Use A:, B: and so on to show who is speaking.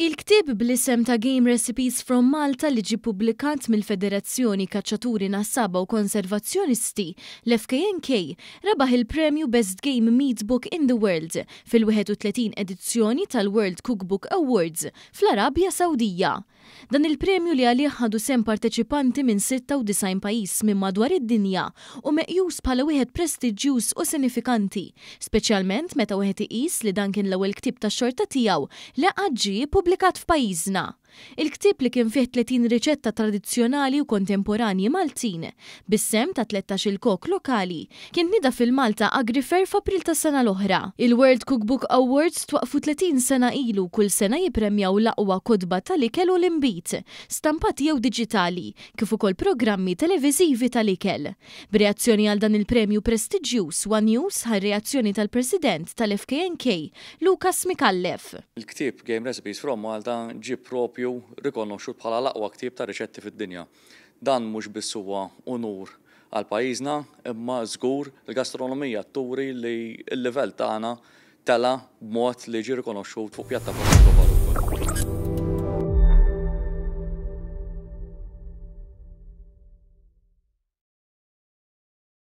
A: Il-ktieb bl-isem ta' Game Recipes from Malta li ġie ppubblikat mill-Federazzjoni Kaċċaturi Nassaba u Konservazzjonisti, l-FKNK, rebaħ il-premju Best Game Meat Book in the World fil-31 edizzjoni tal-World Cookbook Awards fl-Arabja Sawdija. Dan il-premju li għalih ħadu sehem parteċipanti minn 96 pajjiż minn madwar id-dinja hu meqjus bħala wieħed prestiġjuż u sinifikanti, speċjalment meta wieħed iqis li dan kien l-ewwel ktieb tax-xorta tiegħu li qatt ġie ppubblikat f'pajjiżna. Il-ktieb li kien fih 30 riċetta tradizzjonali u kontemporanji Maltin, bis-sehem ta' 13-il kok lokali, kien tnieda fil-Malta Agrifair f'April tas-sena l-oħra. Il-World Cookbook Awards twaqqfu 30 sena ilu u kull sena jippremjaw l-aqwa kotba tal-ikel u l-inbid, stampati jew diġitali, kif ukoll programmi televiżivi tal-ikel. B'reazzjoni għal dan il-premju prestiġjuż, one News ħa r-reazzjoni tal-President tal-FKNK, Lucas Micallef.
B: Il-ktieb Game Recipes from Malta ġie propju rikonoxxut bħala l-aqwa ktieb ta' riċetti fid-dinja. Dan mhux biss huwa unur għal pajjiżna, imma żgur il-gastronomija turi li l-livell tagħna tela' b'mod li ġie rikonoxxut fuq pjattaforma globali wkoll.